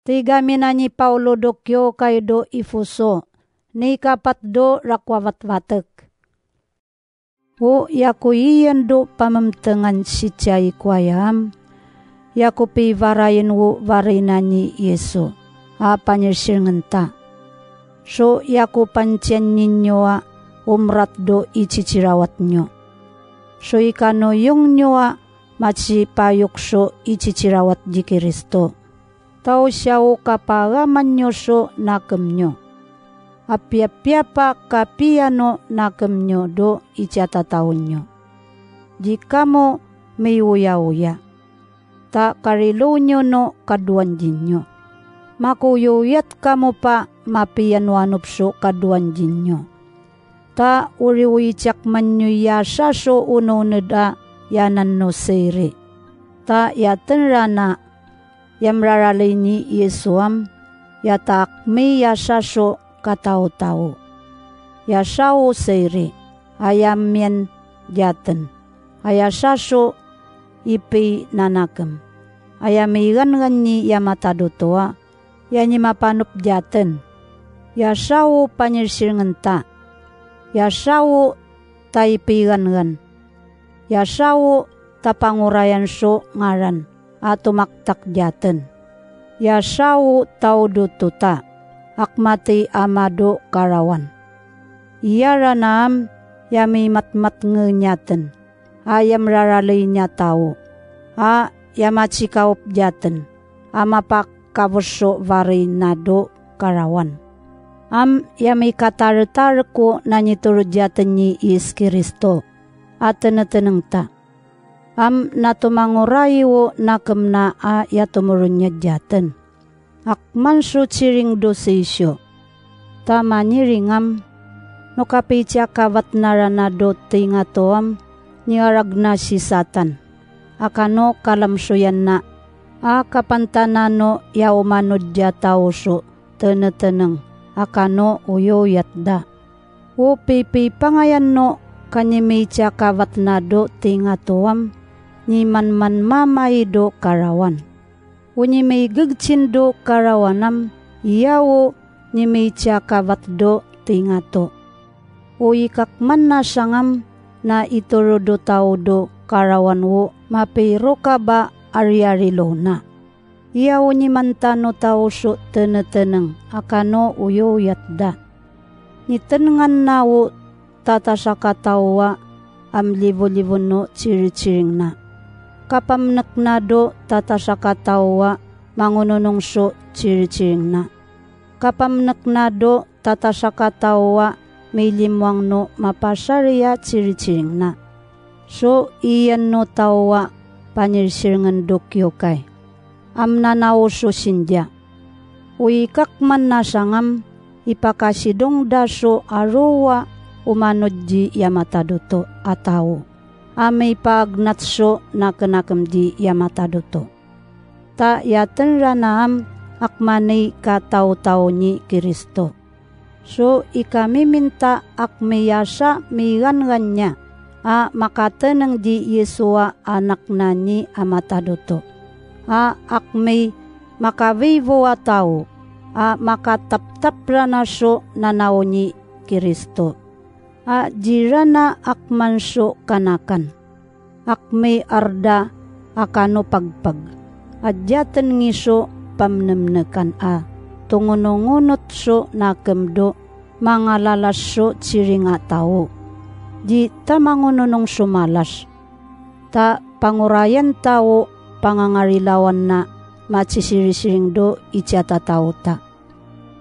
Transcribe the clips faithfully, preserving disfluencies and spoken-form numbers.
Ti kaminani Bauro do kiokai do Ifuso, ni kabat do rakoa batbatek. O iaku ian do bamamtengan tiaikoa iam, iaku bibarain o bareina ni Iesu, a bwanirtiringenta. So iaku bwantian n inyoa, o mrat do ititirawat nio. So I kanoiong nioa, ma ti baiok so ititirawat i Kristo. Tao ti a uka bwa a mannio so nakem nio. A biabiaba kabiano nakem nio do itiatatau nio. Di kamo mai uiauia. Ta karilou nio no kaduan di nio. Ma ko uiuiat kamo bwa ma bianoanub so kaduan di nio. Ta uri uitiak mannio ia tia so ununida ia nanno tiri. Ta ia tenrana, ia mraralei ni Iesu am, ia takmei ia tia so katautau. Ia tia o tiri, aia mian diaten. Aia tia so ibei nanakem. Aia meigangan ni ia matadotoa, ia ni mabanub diaten. Ia tia o bwanirtiringenta. Ia tia o taibeigangan. Ia tia o tabanguraean so ngaran, a tomaktak diaten. Ia tia o taudututa, akmatei ama do karawan. Ia rana am, ia mei matmatnge niaten. A ia mraralei nia tao. A ia matikaup diaten. A ma bwa kaboso bareina do karawan. Am ia mei kataretareko nani toro diaten ni Iesu Kristo. A tenetenengta. Am na tomangorai o nakem na a ia tomorunia diaten. Ak man so tiring do seisio. Ta maniringam, no kabeitia kabatnarana do teingato am, ni aragna ti Satan. A kano kalamsoianna, a kabantana no ia umanodia tao so teneteneng, a kano uiuiatda. O beibeibangaean no kanimeitia kabatna do teingato am, ni manmanmamai do karawan. Unimei kektin do karawan am, ia o nimeitia kabat do teingato. O ikakman na tiangam, na itoro do tao do karawan o mabeiroka bwa ariari louna. Ia o nimanta no tao so teneteneng, a kano uiuiatda. Ni tenengan na o tatasaka taua am livolivo no tiritiringna. Kabamnekna do tatasaka taua mangononong so tiritiringna. Kabamnekna do tatasaka taua meilimoang no mabatiaria tiritiringna. So ian no taua bwanirtiringen do kiokai. Am nanao so tindia. O ikakman na tiangam, I bakasidongda so aroua umanod di ia matadoto a tao. A mei bwagnat so nakenakem di ia matadoto. Ta ia tenrana am ak manei katautau ni Kristo. So ikamiminta ak mei a tia meigangannia, a makateneng di Iesu a nakna ni a matadoto. A ak mei makawiwoa tao, a makataptabrana so nanao ni Kristo. A dirana ak man so kanakan. Ak mei arda a kano bagbag. A diaten ngiso bamnemnekan a tongonongonot so nakem do mangalalas so tiringa tao. Di tamangononong so malas. Ta banguraean tao bangangarilawan na matitiritiring do itiatatauta.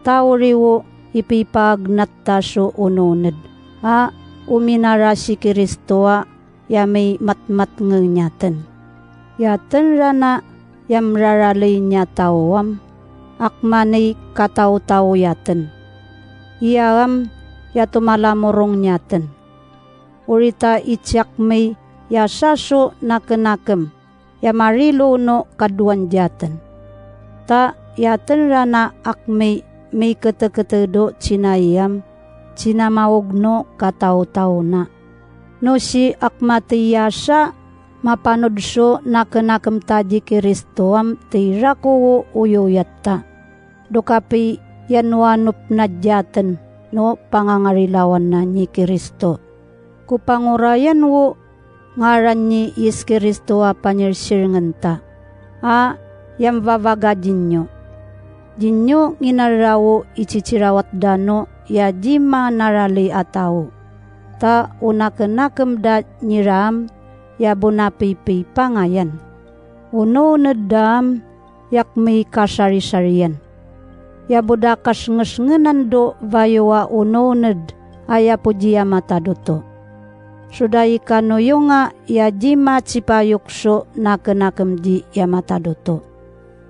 Tao riwo ibibwagnat ta so ununed. A uminara ti Kristo a ia mei matmatnge niaten. Ia tenrana ia mraralei nia tao am, ak manei katautau iaten. Ia am ia tomalamorong niaten. Urita itiak mei ia tia so nakenakem, ia marilou no kaduan diaten. Ta ia tenrana ak mei, mei ketekete do tinai am, tinamaug no katautauna. No ti ak matei ia tia, ma banod so nakenakem ta di Kristo am teirako o uiuiatta. Do kabei i anuanub n aia aten no bangangarilawana ni Kristo. Ko bangora ian uo ngaran ni Iesu Kristo ae bane n tirnganta, a iam vavaka tinio. Tinio ngkinarau i titirawat tano i aima n ararei atau. Ta unakenakem ta n iraam, i a bon abeibei banga ian. Onooned taam, i ak mei kasarisarian. I a bon katingitinginan do vaioa onooned ae a bon tia mataroto. Ti na kanoionga i aima tibaioki ti nakenakem ti a mataroto.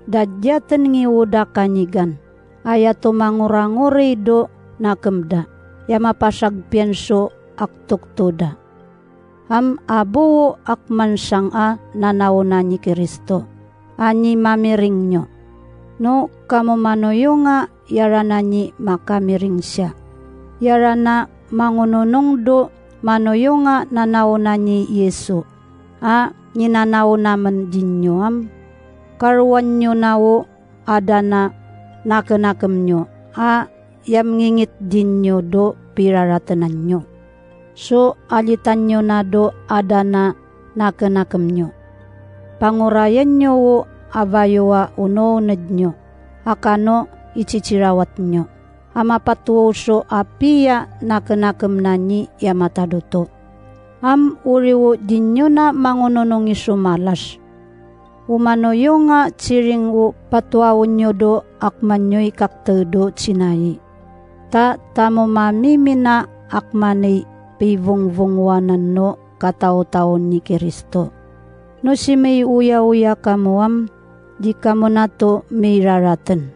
N aia aten ngi uota kanikan, ae a tomangorangorei do nakem ta, i a mabwatak bian ti ak tokto ta. Am abo uo ak mwananga nanaona ni Kristo, a ni mamiringnio. No kamomanoionga i arana ni makamiringtia. I arana mangononong do manoionga nanaona ni Iesu, a ni nanaona man tinioam. Karuanniona uo atana nakenakemnio, a iam ngingit tinio do biraratenannio. Ti aritanniona do atana nakenakemnio. Bangora ianio uo a vaioa onoonednio, a kano i titirawatnio. A mabwatuou ti a bia nakenakem n ani i a mataroto. Am uri uo tiniona mangononongi ti mwaiti. Umanoionga tiring uo bwatuaunnio do ak mwanoi kakteru tinai. Ta tamomamimina ak mwanei bibungibunguanan no katautaon ni Kristo. No ti mei uiauia kamoam, ti kamonato mei raraten.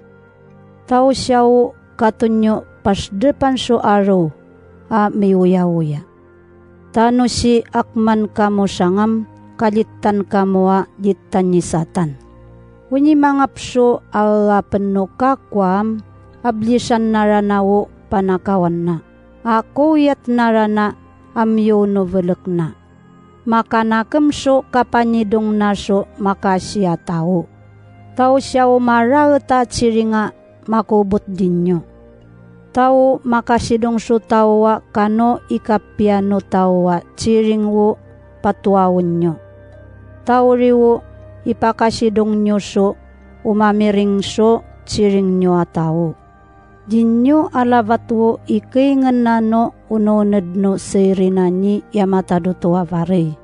Tao ti a uo katonio bwa ti reban ti arou, a mei uiauia. Tano ti ak mwan kamo tiangam, karittan kamo a rittan ni Tatan. Unimangab ti a abenno kakwaam, a biritan arana uo bwa nakawanna, a koiatan arana am iounowerekna. Makanakem ti kabwanidongna ti makatia tao. Tao ti a uo maraeta tiringa makubut tinio. Tao makatidong ti tao a kano i kabiano tao a tiring uo bwatuaunnio. Tao riu i bakatidongnio ti umamiring ti tiringnio a tao. Tinio a rawat uo ikeingen nano onooned no tirin ani i a mataroto a warei.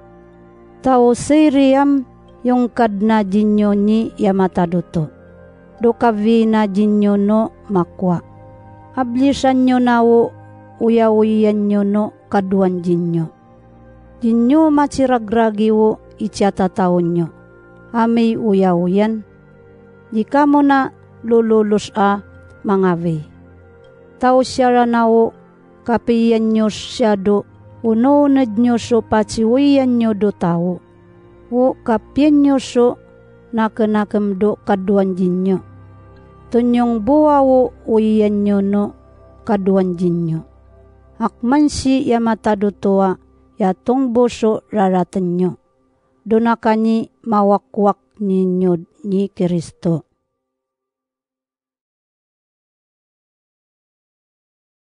Tao tiriam iongkanna tinio ni i a mataroto. Rokawina tinio no makua. A biritanniona uo uiauiannio no karuan tinio. Tinio ma tirakiraki uo i tiatataonnio. A mei uiauian. Ti kamona lululuti a manga wei. Tao ti arana uo kabeiannio ti a do onoonednio ti bwatiuiannio do tao. Uo kabiennio ti nakenakem do karuan tinio. Toniong bua uo uiannio no karuan tinio. Ak mwanti i a mataroto a i a tongbo ti raratennio. Donakani mawakwak ninio ni Kristo.